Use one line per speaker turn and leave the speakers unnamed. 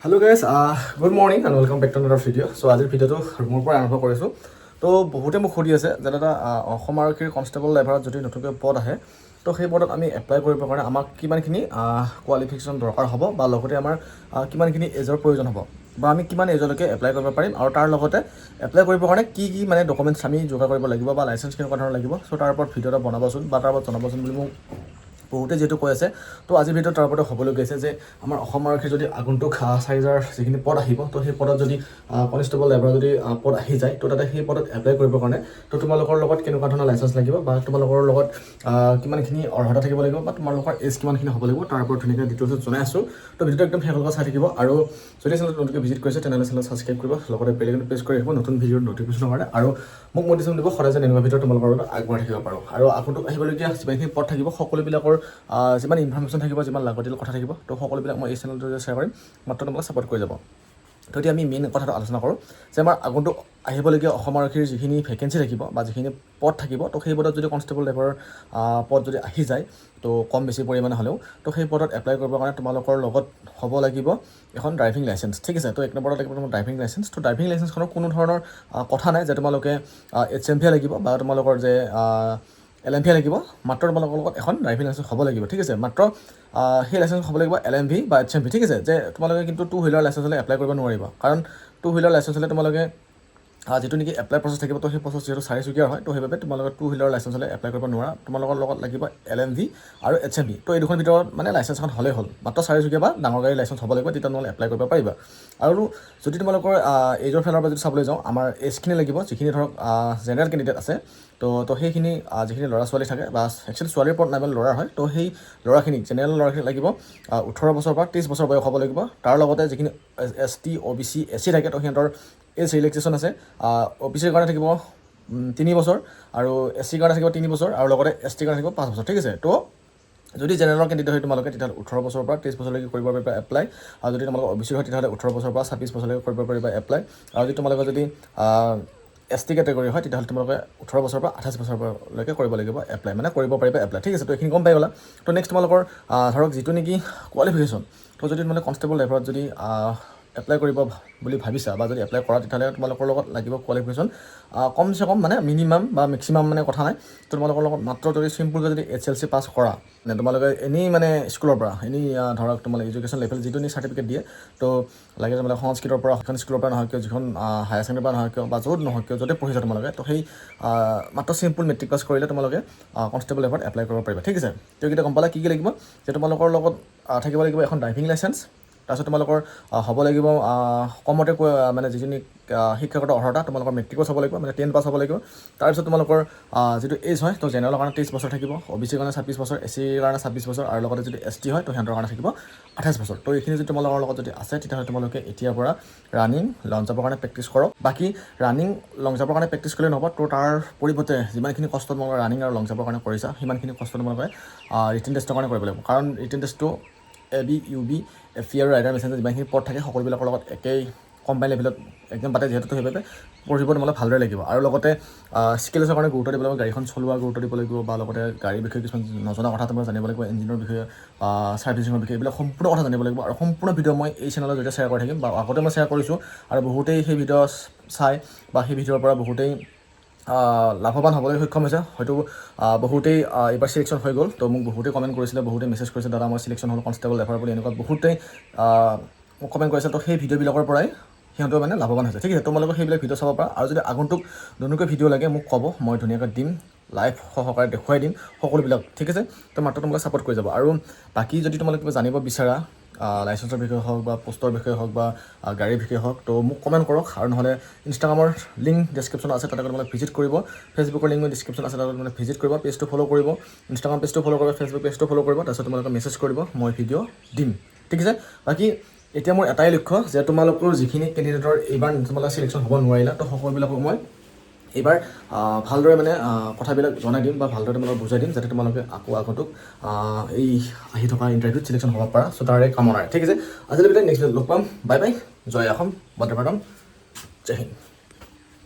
Hello guys, good morning and welcome back to another video. So আজিৰ ভিডিঅ'টো ৰুমৰ পৰা আৰম্ভ কৰিছোঁ। তো বহুতে মোক সুধি আছে যে দাদা, অসম আৰক্ষীৰ কনষ্টেবল ড্ৰাইভাৰত যদি নতুনকৈ পদ আহে, তো সেই পদত আমি এপ্লাই কৰিবৰ কাৰণে আমাক কিমানখিনি কোৱালিফিকেশ্যন দৰকাৰ হ'ব বা লগতে আমাৰ কিমানখিনি এজৰ প্ৰয়োজন হ'ব বা আমি কিমান এজলৈকে এপ্লাই কৰিব পাৰিম আৰু তাৰ লগতে এপ্লাই কৰিবৰ কাৰণে কি কি মানে ডকুমেণ্টছ আমি যোগাৰ কৰিব লাগিব বা লাইচেঞ্চ কেনেকুৱা ধৰণৰ লাগিব। চ' তাৰ ওপৰত ভিডিঅ' এটা বনাবচোন বা তাৰ ওপৰত জনাবচোন বুলি মোক বহুতে যিহেতু কৈ আছে, তো আজিৰ ভিডিঅ'ত তাৰ ওপৰতে হ'বলৈ গৈছে যে আমাৰ অসম আৰক্ষীৰ যদি আগন্তুক 4000 যিখিনি পদ আহিব, তো সেই পদত যদি কনষ্টেবল ড্ৰাইভাৰ যদি পদ আহি যায়, তো তাতে সেই পদত এপ্লাই কৰিবৰ কাৰণে তো তোমালোকৰ লগত কেনেকুৱা ধৰণৰ লাইচেঞ্চ লাগিব বা তোমালোকৰ লগত কিমানখিনি অৰ্হতা থাকিব লাগিব বা তোমালোকৰ এজ কিমানখিনি হ'ব লাগিব, তাৰ ওপৰত ধুনীয়াকৈ ডিটেইলছত জনাই আছোঁ। তো ভিডিঅ'টো একদম শেষলৈকে চাই থাকিব আৰু যদি চেনেলটো নতুনকৈ ভিজিট কৰিছে, তেনেহ'লে চেনেল ছাবস্ক্ৰাইব কৰিব, লগতে বেল আইকনটো প্ৰেছ কৰি ৰাখিব নতুন ভিডিঅ'ৰ নটিফিকেশ্যনৰ কাৰণে আৰু মোক মটিভেশ্যন দিব সদায় যেন এনেকুৱা ভিডিঅ' তোমালোকৰ লগত আগবঢ়াই থাকিব পাৰোঁ। আৰু আগন্তুক আহিবলগীয়া যিমানখিনি পদ থাকিব, সকলোবিলাকৰ যিমান ইনফৰমেশ্যন থাকিব, যিমান লাগতিয়াল কথা থাকিব, তো সকলোবিলাক মই এই চেনেলটোতে শ্বেয়াৰ কৰিম। মাত্ৰ তোমালোকে ছাপোৰ্ট কৰি যাব। তো এতিয়া আমি মেইন কথাটো আলোচনা কৰোঁ যে আমাৰ আগন্তুক আহিবলগীয়া অসম আৰক্ষীৰ যিখিনি ভেকেঞ্চি থাকিব বা যিখিনি পদ থাকিব, তো সেই পদত যদি কনষ্টেবল ড্ৰাইভাৰৰ পদ যদি আহি যায়, তো কম বেছি পৰিমাণে হ'লেও, তো সেই পদত এপ্লাই কৰিবৰ কাৰণে তোমালোকৰ লগত হ'ব লাগিব এখন ড্ৰাইভিং লাইচেঞ্চ, ঠিক আছে? তো এক নম্বৰত লাগিব তোমাৰ ড্ৰাইভিং লাইচেঞ্চ। তো ড্ৰাইভিং লাইচেঞ্চখনৰ কোনো ধৰণৰ কথা নাই যে তোমালোকে এইচএমভি লাগিব বা তোমালোকৰ যে এলএমভি লাগিব। মাত্ৰ তোমালোকৰ লগত এখন ড্ৰাইভিং লাইচেঞ্চ হ'ব লাগিব, ঠিক আছে? মাত্ৰ সেই লাইচেঞ্চ হ'ব লাগিব এলএমভি বা এইচএমভি, ঠিক আছে? যে তোমালোকে কিন্তু টু হুইলাৰ লাইচেঞ্চ হ'লে এপ্লাই কৰিব নোৱাৰিবা, কাৰণ টু হুইলাৰ লাইচেঞ্চ হ'লে তোমালোকে যিটো নেকি এপ্লাই প্ৰচেছ থাকিব, তো সেই প্ৰচেছ যিহেতু চাৰিচকীয়াৰ হয়, তো সেইবাবে তোমালোকে টু হুইলাৰ লাইচেঞ্চ হ'লে এপ্লাই কৰিব নোৱাৰা। তোমালোকৰ লগত লাগিব এলএমভি আৰু এইচএমভি। তো এই দুখন ভিতৰত মানে লাইচেঞ্চখন হ'লেই হ'ল। মাত্ৰ চাৰিচকীয়া বা ডাঙৰ গাড়ীৰ লাইচেঞ্চ হ'ব লাগিব, তেতিয়া তোমালোকে এপ্লাই কৰিব পাৰিবা। আৰু যদি তোমালোকৰ এইজৰ ফালৰ পৰা যদি চাবলৈ যাওঁ, আমাৰ এজখিনি লাগিব, যিখিনি ধৰক জেনেৰেল কেণ্ডিডেট আছে, তো সেইখিনি যিখিনি ল'ৰা ছোৱালী থাকে বা একচুৱেলি ছোৱালীৰ ওপৰত নাইবা ল'ৰা হয়, তো সেই ল'ৰাখিনিক, জেনেৰেল ল'ৰাখিনিক লাগিব 18 বছৰৰ পৰা 23 বছৰ বয়স হ'ব লাগিব। তাৰ লগতে যিখিনি এছটি, অ'বিচি, এছ চি থাকে, তো সিহঁতৰ এজ ৰিলেক্সেশ্যন আছে। অ'বিচিৰ কাৰণে থাকিব 3 বছৰ আৰু এছ চিৰ কাৰণে থাকিব 3 বছৰ আৰু লগতে এছ টিৰ কাৰণে থাকিব 5 বছৰ, ঠিক আছে? তো যদি জেনেৰেল কেণ্ডিডেট হয় তোমালোকে, তেতিয়াহ'লে 18 বছৰৰ পৰা 23 বছৰলৈকে কৰিব পাৰিবা এপ্লাই। আৰু যদি তোমালোকৰ অ' বি চিৰ হয়, তেতিয়াহ'লে 18 বছৰৰ পৰা 26 বছৰলৈকে কৰিব পাৰিবা এপ্লাই। আৰু যদি তোমালোকৰ যদি এছ টি কেটেগৰী হয়, তেতিয়াহ'লে তোমালোকে 18 বছৰৰ পৰা 28 বছৰলৈকে কৰিব লাগিব এপ্লাই, মানে কৰিব পাৰিবা এপ্লাই, ঠিক আছে? তো এইখিনি গম পাই গ'লা। তো নেক্সট তোমালোকৰ ধৰক যিটো নেকি কোৱালিফিকেশ্যন, তো যদি তোমালোকে কনষ্টেবল ড্ৰাইভাৰত যদি এপ্লাই কৰিব বুলি ভাবিছা বা যদি এপ্লাই কৰা, তেতিয়াহ'লে তোমালোকৰ লগত লাগিব কোৱালিফিকেশ্যন কমচে কম, মানে মিনিমাম বা মেক্সিমাম মানে কথা নাই। তো তোমালোকৰ লগত মাত্ৰ যদি চিম্পুলকৈ যদি এইচএলচি পাছ কৰা, মানে তোমালোকে এনেই মানে স্কুলৰ পৰা এনেই ধৰক তোমালোকে এডুকেশ্যন লেভেল যিটো নেকি চাৰ্টিফিকেট দিয়ে, তো লাগে তোমালোকে সংস্কৃতৰ পৰা, সেইখন স্কুলৰ পৰা নহয় কিয়, যিখন হায়াৰ ছেকেণ্ডেৰীৰ পৰা নহয় কিয় বা য'ত নহয় কিয়, য'তে পঢ়িছা তোমালোকে, তো সেই মাত্ৰ চিম্পুল মেট্ৰিক পাছ কৰিলে তোমালোকে কনষ্টেবল লেভেলত এপ্লাই কৰিব পাৰিবা, ঠিক আছে? তো এইকেইটা গম পালা কি কি লাগিব, যে তোমালোকৰ লগত থাকিব লাগিব এখন ড্ৰাইভিং লাইচেঞ্চ, তাৰপিছত তোমালোকৰ হ'ব লাগিব কমতে কৈ মানে যিখিনি শিক্ষাগত অৰ্হতা, তোমালোকৰ মেট্ৰিকত হ'ব লাগিব, মানে 10 পাছ হ'ব লাগিব। তাৰপিছত তোমালোকৰ যিটো এজ হয়, তো জেনেৰেলৰ কাৰণে 23 বছৰ থাকিব, অ' বি চিৰ কাৰণে 26 বছৰ, এছ চিৰ কাৰণে 26 বছৰ আৰু লগতে যদি এছ টি হয়, তো সিহঁতৰ কাৰণে থাকিব 28 বছৰ। তো এইখিনি যদি তোমালোকৰ লগত যদি আছে, তেতিয়াহ'লে তোমালোকে এতিয়াৰ পৰা ৰানিং, লং জাম্পৰ কাৰণে প্ৰেক্টিছ কৰক। বাকী ৰানিং, লং জাম্পৰ কাৰণে প্ৰেক্টিছ কৰিলে নহ'ব। তো তাৰ পৰিৱৰ্তে যিমানখিনি কষ্ট তোমালোকে ৰানিং আৰু লং জাম্পৰ কাৰণে কৰিছা, সিমানখিনি কষ্ট তোমালোকে ৰিটেন টেষ্টৰ কাৰণে কৰিব লাগিব, কাৰণ ৰিটেন টেষ্টটো A B, U B, F E আৰু ৰাইডাৰ মেছেঞ্জাৰ যিমানখিনি পদ থাকে, সকলোবিলাকৰ লগত একেই কম্বাইন লেভেলত এক্সাম পাতে যিহেতু, সেইবাবে পঢ়িব তোমালোকে ভালদৰে লাগিব। আৰু লগতে স্কিলছৰ কাৰণে গুৰুত্ব দিব লাগিব, গাড়ীখন চলোৱা গুৰুত্ব দিব লাগিব বা লগতে গাড়ীৰ বিষয়ে কিছুমান নজনা কথা তোমালোকে জানিব লাগিব, ইঞ্জিনৰ বিষয়ে, ছাৰ্ভিচিঙৰ বিষয়ে, এইবিলাক সম্পূৰ্ণ কথা জানিব লাগিব। আৰু সম্পূৰ্ণ ভিডিঅ' মই এই চেনেলৰ জৰিয়তে শ্বেয়াৰ কৰি থাকিম বা আগতে মই শ্বেয়াৰ কৰিছোঁ আৰু বহুতেই সেই ভিডিঅ' চাই বা সেই ভিডিঅ'ৰ পৰা বহুতেই লাভৱান হ'বলৈ সক্ষম হৈছে। হয়তো বহুতেই এইবাৰ চিলেকশ্যন হৈ গ'ল। তো মোক বহুতেই কমেণ্ট কৰিছিলে, বহুতেই মেছেজ কৰিছে, "দাদা, মই চিলেকশ্যন হ'ল কনষ্টেবল ড্ৰাইভাৰ" বুলি, এনেকুৱা বহুতেই মোক কমেণ্ট কৰিছে। তো সেই ভিডিঅ'বিলাকৰ পৰাই সিহঁতেও মানে লাভৱান হৈছে, ঠিক আছে? তোমালোকে সেইবিলাক ভিডিঅ' চাব পাৰা। আৰু যদি আগন্তুক নতুনকৈ ভিডিঅ' লাগে, মোক ক'ব, মই ধুনীয়াকৈ দিম, লাইভ সহকাৰে দেখুৱাই দিম সকলোবিলাক, ঠিক আছে? তো মাত্ৰ তোমালোকে ছাপোৰ্ট কৰি যাব। আৰু বাকী যদি তোমালোকে কিবা জানিব বিচাৰা, লাইচেঞ্চৰ বিষয়ে হওক বা পোষ্টৰ বিষয়ে হওক বা গাড়ীৰ বিষয়ে হওক, তো মোক কমেণ্ট কৰক। আৰু নহ'লে ইনষ্টাগ্ৰামৰ লিংক ডেছক্ৰিপশ্যনত আছে, তাতে তোমালোকে ভিজিট কৰিব। ফেচবুকৰ লিংক ডিছক্ৰিপশ্যন আছে, তাতে তোমালোকে ভিজিট কৰিব, পেজটো ফ'ল' কৰিব, ইনষ্টাগ্ৰাম পেজটো ফ'ল' কৰিব, ফেচবুক পেজটো ফ'ল' কৰিব। তাৰপিছত তোমালোকে মেছেজ কৰিব, মই ভিডিঅ' দিম, ঠিক আছে? বাকী এতিয়া মোৰ এটাই লক্ষ্য যে তোমালোকৰ যিখিনি কেণ্ডিডেটৰ এইবাৰ তোমালোকে চিলেকশ্যন হ'ব নোৱাৰিলা, তো সকলোবিলাকক মই এইবাৰ ভালদৰে মানে কথাবিলাক জনাই দিম বা ভালদৰে তোমালোকক বুজাই দিম, যাতে তোমালোকে আকৌ আগন্তুক এই আহি থকা ইণ্টাৰভিউত চিলেকশ্যন হ'ব পাৰা। চ' তাৰে কামনাৰে, ঠিক আছে? আজিলৈ বিদায়। নেক্সট লগ পাম। Bye bye. জয় অসম, বন্দে মাতৰম, জয় হিন্দ।